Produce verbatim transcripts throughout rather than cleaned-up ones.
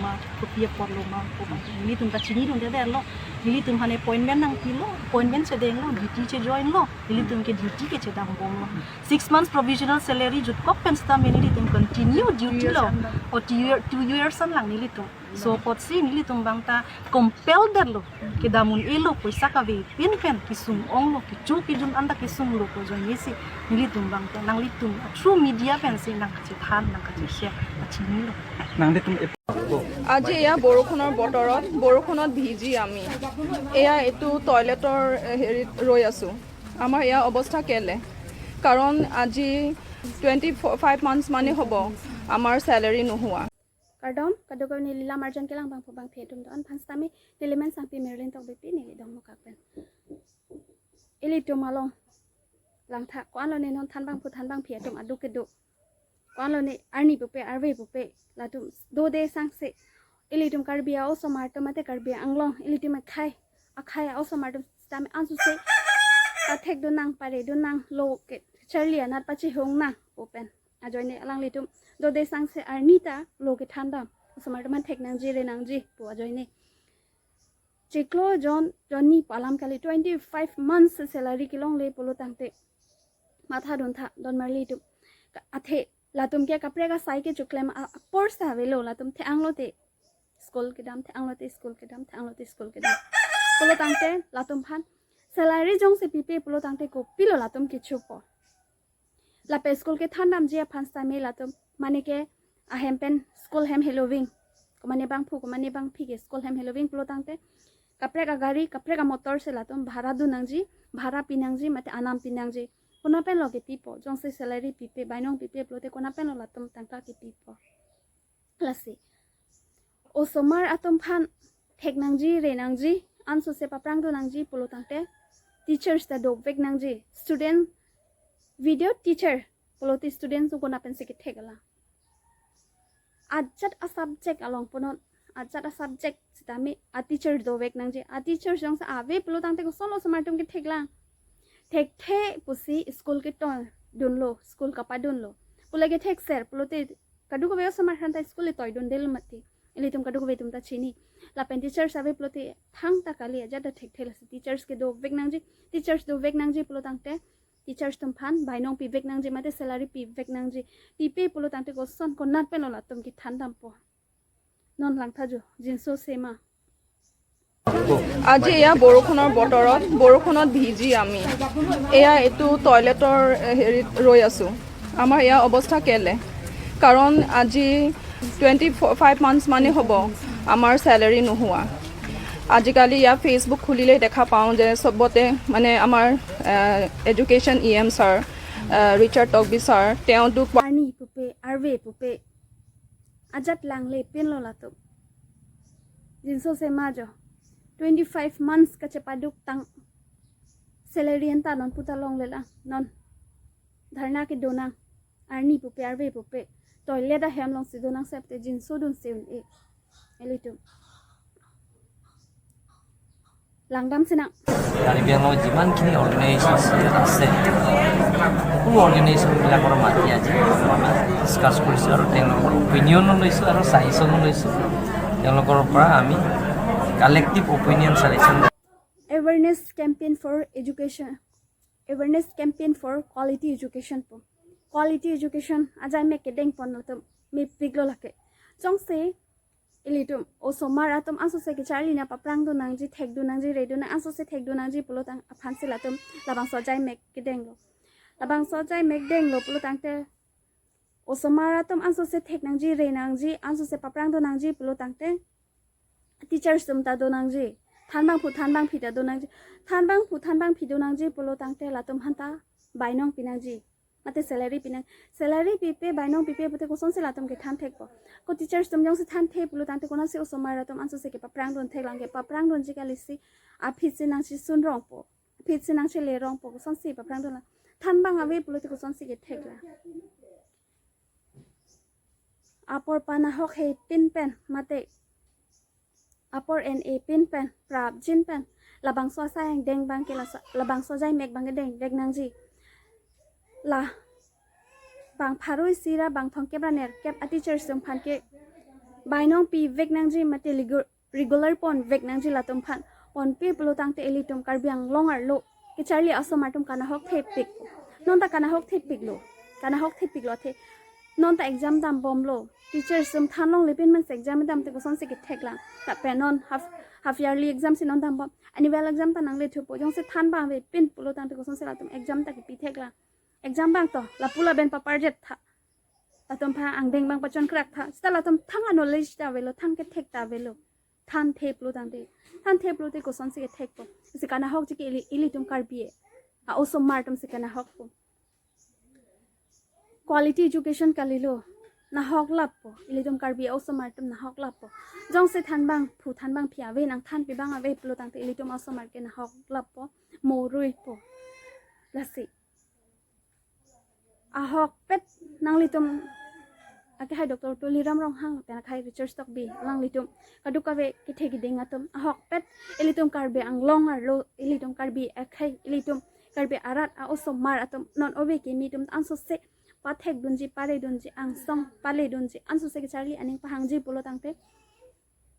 ma, kopi apotlo ma, ko ma. Nelitum ta chinidunde detlo. Nelitum aphan appointment nangpilo, appointment chedenglo, duty chejoinlo, nelitum ke duty ke chedambomlo. Six months provisional salary jutkok pen sitame nelitum continue duty lo. O two year, two years an lang nelitum. So apotsi nelitum abang ta compel detlo. Kedam un-elo, poisa kavepin pen kesung onglo, kecho kejun an ta kesunglo pu ajoinesi nelitum abang ta nanglitum through media pensi nangkachethan, nangkacheshare, kachinilo. Nanglitum ep- আজি এয়া বৰষুণৰ বতৰত, বৰষুণত ভিজি আমি এয়া এইটো টয়লেটৰ, এ, হেৰিত ৰৈ আছো। আমাৰ এয়া অৱস্থা কেলে? কাৰণ আজি টুৱেণ্টি ফাইভ মান্থছ মানে হ'ব আমাৰ চেলাৰী নোহোৱা। Kardom, kadokave neli lam arjan kelang abangphu abangphi atum do-an aphan sitame neli men Sangpi Merlin Tokbipi, neli Dongmukak pen. Ilitum along langtha, ko-anlo ne non thanbangphu thanbangphi atum aduk kedo. Ko-anlo ne arni pupe, arve pupe, latum dode sangse. Ilitum Karbi a-osomar atum mate Karbi Anglong, ilitum akhai, akhai a-osomar atum sitame ansose kathekdun nang, paredun nang, lo kecharli anat pachihung nang pu pen ajoine alanglitum dode sangse arni ta lo kethandam. Osomar atum aphan thek nangji, re nangji pu ajoine. Chiklo jon, jonni pu alam kali, twenty five months salary kelongle pulo tangte mathadun tha, don marli atum. Ka-, athe latum ke kaprek asai kechoklem a-, apor sa avelo, latum the-anglote school kedam, the-anglote school kedam, the-anglote school kedam. Pulo tangte latum aphan salary jongsi pipe pulo tangte kopilo latum kechopo. Lapen school kethandamji aphan sitame latum, mane ke ahem pen school hem heloving. Komane abangphu, komane abangphi ke school hem heloving pulo tangte kaprek agari, kaprek amotor si latum bhara dun nangji, bhara pi nangji, mate anam pi nangji. Kona penlo kepipo, jongsi salary pipe, bainong pipe pulote kona penlo latum tangka kepipo. Lasi osomar atum aphan thek nangji, re nangji, ansose paprangdun nangji pulo tangte teachers ta dovek nangji. Student, without teacher pulote student atum kona pensi kethek alang. Ajat a-subject along punon, ajat a-subject sitame a-teacher dovek nangji. A-teacher jongsi ave pulo tangte kosonlo osomar atum kethek lang? Thekthe pusi school ketoi dunlo, school kapadunlo. Pule kethekser pulote kadokave osomar aphan ta school etoidunde lo mati. Ilitum kadokave atum ta chini. Lapen teachers ave pulote thangta kali, ajat ta thekthe. Lasi teachers ke dovek nangji, teachers dovek nangji pulo tangte teachers atum aphan bainong pivek nangji, mate salary pivek nangji. Pipe pulo tangte koson konat penlo latum kethandampo? Non langtha jo, jinso sema. আজি এয়া বৰষুণৰ বতৰত, বৰষুণত ভিজি আমি এয়া এইটো টয়লেটৰ, এ, হেৰিত ৰৈ আছো। আমাৰ এয়া অৱস্থা কেলে? কাৰণ আজি টুৱেণ্টি ফাইভ মান্থছ মানে হ'ব আমাৰ চেলাৰী নোহোৱা। আজিকালি ইয়াত Facebook খুলিলেই দেখা পাওঁ যে চবতে মানে আমাৰ, এ, এডুকেশ্যন ই এম ছাৰ, এ, ৰিচাৰ্ড টকবি ছাৰ, তেওঁ দুখ পা- Arni pupe, arve pupe, ajat langle pinlo latum. Jinso sema jo. Twenty five months kachepaduk tang salary anta non puta longle lang. Non dharna kedo nang. Arni pupe, arve pupe, toilet ahem alongsi do nang septe jinso dunse un-e. Ilitum langdam sinang. Karbi আংলঙত যিমানখিনি অৰ্গেনাইজেশ্যন আছে, সকলো অৰ্গেনাইজেশ্যনবিলাকৰ মাতি আজি ডিছকাছ কৰিছোঁ আৰু তেওঁলোকৰ অপিনিয়নো লৈছোঁ আৰু ছাজেশ্যনো লৈছোঁ। তেওঁলোকৰ পৰা আমি collective opinion suggestion Awareness campaign for education, awareness campaign for quality education po. Quality education ajai mek kedengpon latum mepiklo lake. Jongsi ilitum osomar atum ansose kecharli na paprangdun nangji, thekdun nangji, redun nang, ansose thekdun nangji pulo tang aphansi latum labangso ajai mek kedenglo. Labangso ajai mek denglo pulo tangte osomar atum ansose thek nangji, re nangji, ansose paprangdun nangji pulo tangte teachers atum ta do nangji. Thanbangphu thanbangphi ta do nangji. Thanbangphu thanbangphi do nangji pulo tangte latum aphanta bainong pi nangji, mate salary pi nang. Salary pipe, bainong pipe pute kosonsi latum kethan thekpo? Ko teachers atum jongsi thanthe pulo tangte konatsi osomar atum ansose kepaprangdun thek lang? Kepaprangdunji kalisi, aphitsi nangchisun rongpo, aphitsi nangchele rongpo, kosonsi paprangdun lang? Thanbang ave pulote kosonsi kethek lang? Apor panahok he pin pen mate apor en-e pin pen, prapjin pen labangso asai angdeng abangke laso, labangso ajai mek abangke dengvek nangji. La bang pharo isi ra bang thomkep ra nerkep a-teachers atum aphan ke Bainong pivek nangji mate ligu-, regular ponvek nangji latum aphan. Ponpe pulo tangte ilitum Karbi Anglong arlo kecharli a-osomar atum kanahok thepik. Non ta kanahok thepiklo. Kanahok thepiklo athe. Non ta exam dambomlo. Teachers atum than longle pin mens exam damte kosonsi ketheklang. Ta pen non half, half yearly exam si non dambom. Annual exam ta nangle thupo. Jongsi than abang avepin pulo tangte kosonsi latum exam ta kipi theklang. Exam abang to, lapu laben paparjet tha. Latum aphan angdeng abang pachonkrak tha. Seta latum thang a-knowledge ta avelo, thang kethek ta avelo. Thanthe pulo tangte. Thanthe pulote kosonsi kethekpo. Si kanahokji ke ili, ilitum Karbi a-osomar atum si kanahokpo. Quality education kalilo. Nahok lappo. Ilitum Karbi a-osomar atum nahok lappo. Jongsi than abangphu than abangphi ave, nangthanpi abang ave pulo tangte ilitum a-osomar ke nahok lappo. Mo ruipo. Lasi. Ahokpet nanglitum akehai Doctor Tuliram Ronghang pen akehai Richard Tokbi, alanglitum kadokave kethe keding atum, ahokpet ilitum Karbi Anglong arlo, ilitum Karbi akhei, ilitum Karbi arat a-osomar atum, non ove kimi atum ansose pathekdunji, paredunji, angsong paledunji, ansose kecharli aning pahangji pulo tangte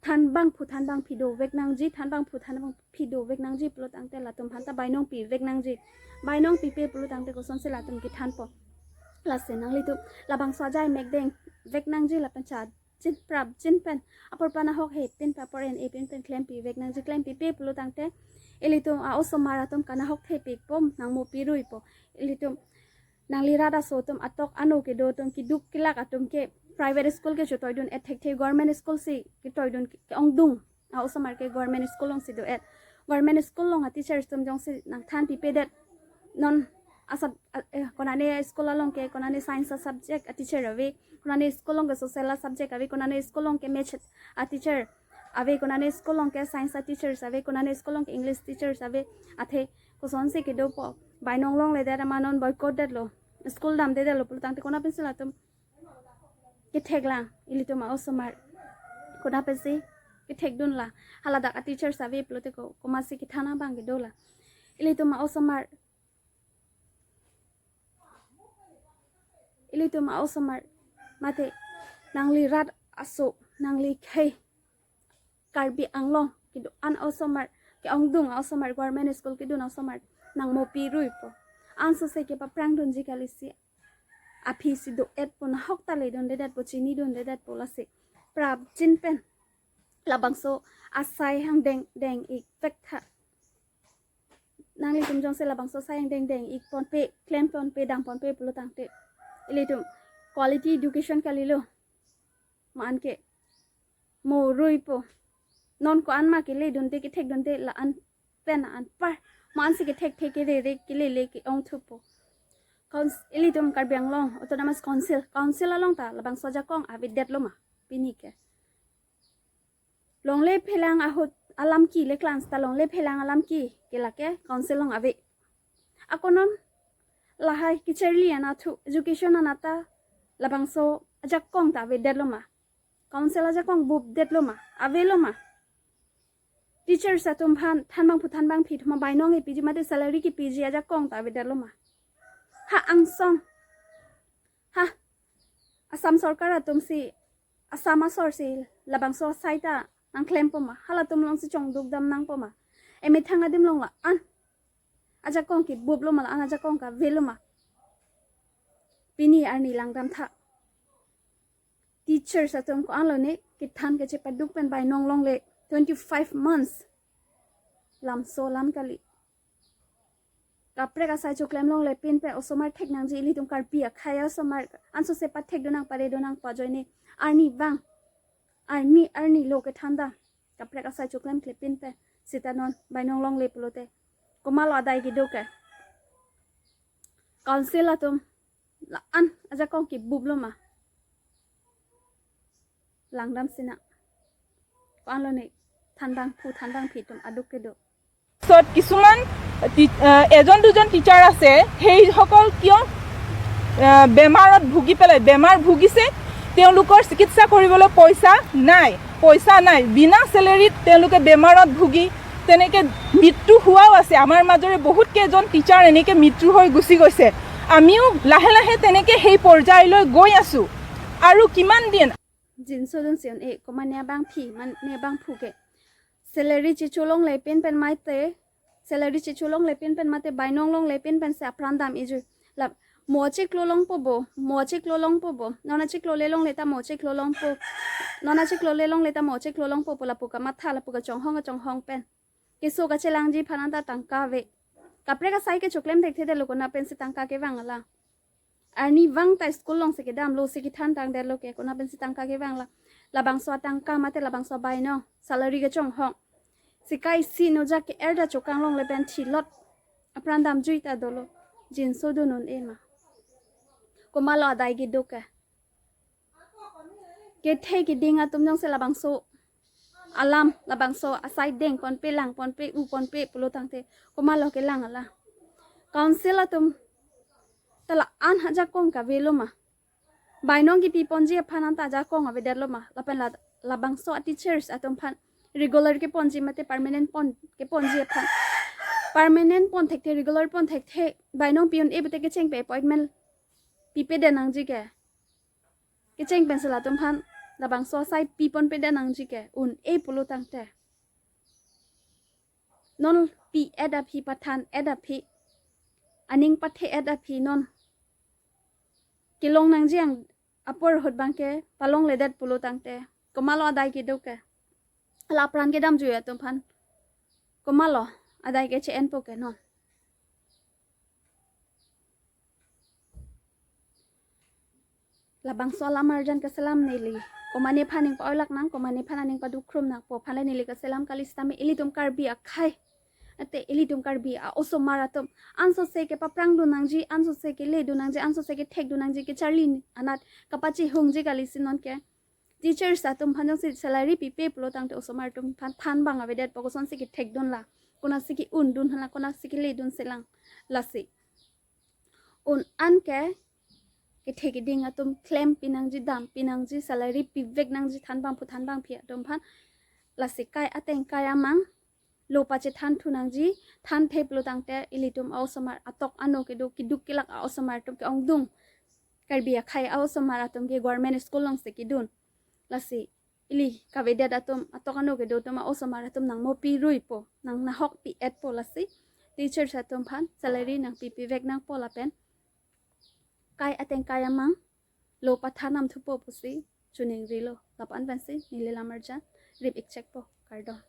than abangphu than abangphi dovek nangji, than abangphu than abangphi dovek nangji pulo tangte latum aphan ta bainong pivek nangji. Bainong pipe pulo tangte kosonsi latum kethanpo. Lasi nanglitum labangso ajai mek dengvek nangji lapen cha chin prapjin pen apor panahok he pin pa apor en-e pin pen klempivek nangji, klempipe pulo tangte ilitum a-osomar atum kanahok thepikpo, nangmo piruipo. Ilitum nangli rat aso atum atok ano kedo atum keduk kelak atum ke private school ke chotoidun et thekthe, government school si ketoidun ke-ongdung a-osomar ke government school alongsi do-et. Government school along a-teachers atum jongsi nangthanpipedet non asab, a-, eh, konane school along ke konane science a-subject a-teacher ave, konane school along ke social a-subject ave, konane school along ke maths a-teacher ave, konane school along ke science a-teachers ave, konane school along ke English teachers ave, athe kosonsi kedopo, bainong longledet amat non boycott detlo, school damdedetlo pulo tangte konat pensi latum ketheklang, ilitum a-osomar konat pensi kethekdunlang? Haladak a-teachers ave pulote ko, komatsi kethan abang kedolang? Ilitum a-osomar, ilitum a-osomar mate nangli rat aso, nangli khei Karbi Anglong kedo-an a-osomar, ke-ongdung a-osomar, government school kedun a-osomar nangmo piruipo. Ansose kepaphrangdunji kalisi aphi si do-etpo, nahok ta ledundedetpo, chinidundedetpo. Lasi prapjin pen labangso asai angdeng deng-ikvek tha. Nanglitum jongsi labangso asai angdeng deng-ikponpe, klemponpe, damponpe pulo tangte ilitum quality education kalilo. Ma-an ke mo ruipo. Non ko-an ma keledunde, kethekdunde, la-an pen anpar ma-ansi kethekthe kerere kelele ke-ongthupo. Couns-, ilitum Karbi Anglong Autonomous Council, council along ta labangso ajakong avedetlo ma pini ke? Longle phelang ahut alam kile klang seta longle phelang alam ki ke lake council along ave. Ako non lahai kecharli anat thu, education anat ta labangso ajakong ta avedetlo ma? Council ajakong bupdetlo ma? Avelo ma? Teachers atum aphan than abangphu than abangphi thoma bainong kepiji mate salary kepiji ajakong ta avedetlo ma? Ha angsong, ha Assam sorkar atum si, Assam asor si labangso asai ta nangklempo ma? Halatum alongsi chongduk dam nangpo ma? Emethang adim along la-an ajakong kebuplo ma, la-an ajakong ke avelo ma? Pini arni langdam tha. Teachers atum ko-anlo ne kethan kechepaduk pen bainong longle twenty-five months. Lamso alam kali. Kaprek asai choklem longle pinpe osomar thek nangji, ilitum Karbi akhei osomar ansose pathekdun nang, paredun nangpo ajoine arni abang, arni arni lo kethan ta kaprek asai choklemkle pinpe seta non bainong longle pulote komatlo adai kedo ke? Council atum la-an ajakong kebuplo ma? Langdam sinang. Ko-anlo ne than abangphu than abangphi atum aduk kedo? পিছত কিছুমান টি-, আহ, এজন দুজন টিচাৰ আছে, সেইসকল কিয়, আহ, বেমাৰত ভুগি পেলাই, বেমাৰ ভুগিছে, তেওঁলোকৰ চিকিৎসা কৰিবলৈ পইচা নাই, পইচা নাই, বিনা চেলেৰীত তেওঁলোকে বেমাৰত ভুগি তেনেকে মৃত্যু হোৱাও আছে। আমাৰ মাজৰে বহুত কেইজন টিচাৰ এনেকে মৃত্যু হৈ গুচি গৈছে। আমিও লাহে লাহে তেনেকে সেই পৰ্যায়লৈ গৈ আছো। আৰু কিমান দিন Jinso dunsi un-e, komat ne abangphi, mane abangphu ke. Salary chicholongle pin pen mate, salary chicholongle pin pen mate bainong longle pin pensi apran dam-iji. La mo chiklo longpo bo, mo chiklo longpo bo. Non achiklo le longle ta mo chiklo longpo. Non achiklo le longle ta mo chiklo longpo pu lapu kamatha, lapu kachonghong kachonghong pen. Keso kachelangji aphan anta tangka ave. Kaprek asai ke choklem thekthedetlo, konat pensi tangka kevang ala. Arnivang ta school alongsi kedamlo, si kethan tangdetlo ke, konat pensi tangka kevang la. Labangso atangka mate labangso abainong, salary kachonghong. Sikai si nujak ke-er ta chokang longle pen thilot apran damjui ta dolo. Jinso dun un-e ma. Komatlo adai kedo ke. Kethe keding atum jongsi labangso alam, labangso asai deng ponpe, lang ponpe, u ponpe pulo tangte, komatlo kelang ala. Council atum ta la-an ajakong kavelo ma. Bainong kepi ponji aphan anta ajakong avedetlo ma. Lapen la, labangso a teachers atum aphan regular keponji mate permanent pon keponji aphan. Permanent pon thekthe, regular pon thekthe, bainong pi un-e pute kecheng pen appointment pipede nangji ke. Kecheng pensi latum aphan labangso asai pi ponpede nangji ke, un-e pulo tangte. Non pi-et aphi, pathan-et aphi, aning pathe-et aphi non. Kelong nangji ang apor ahut abangke palongledet pulo tangte, komatlo adai kedo ke. La apran kedamjui atum aphan komatlo adai ke che-enpo ke non. Labangso alam arjan kaselam neli. Komat ne aphan ning pa-oilak nang, komat ne aphan aning padukrum nangpo aphan le neli kaselam kali sitame ilitum Karbi akhei. Ate ilitum Karbi a-osomar atum. Ansose kepaprang dun nangji, ansose kele dun nangji, ansose kethek dun nangji, kecharli anat kapachehungji kali si non ke. Teachers atum aphan jongsi salary pipe pulo tangte osomar atum aphan thanbang avedetpo, kosonsi kethek dun la, konatsi ke-un dun la, konatsi kele dunsi lang. Lasi un-an ke kethe keding atum klempi nangji, dampi nangji, salary pivek nangji thanbangphu thanbangphi atum aphan. Lasi kai ateng kai amang lo pachethanthu nangji, thanthe pulo tangte ilitum a-osomar atok ano kedo, keduk kelak a-osomar atum ke-ongdung. Karbi akhei a-osomar atum ke government school alongsi kedun. Lasi ili kavedet atum, atok ano kedo atum a-osomar atum nangmopi ruipo, nang nahok pi-etpo, lasi teachers atum aphan salary nangpi pivek nangpo lapen kai ateng kai amang lo pathan namthupo pusi choningrilo. Lapu-an pensi neli lam arjan rip-ik chekpo. Kardom.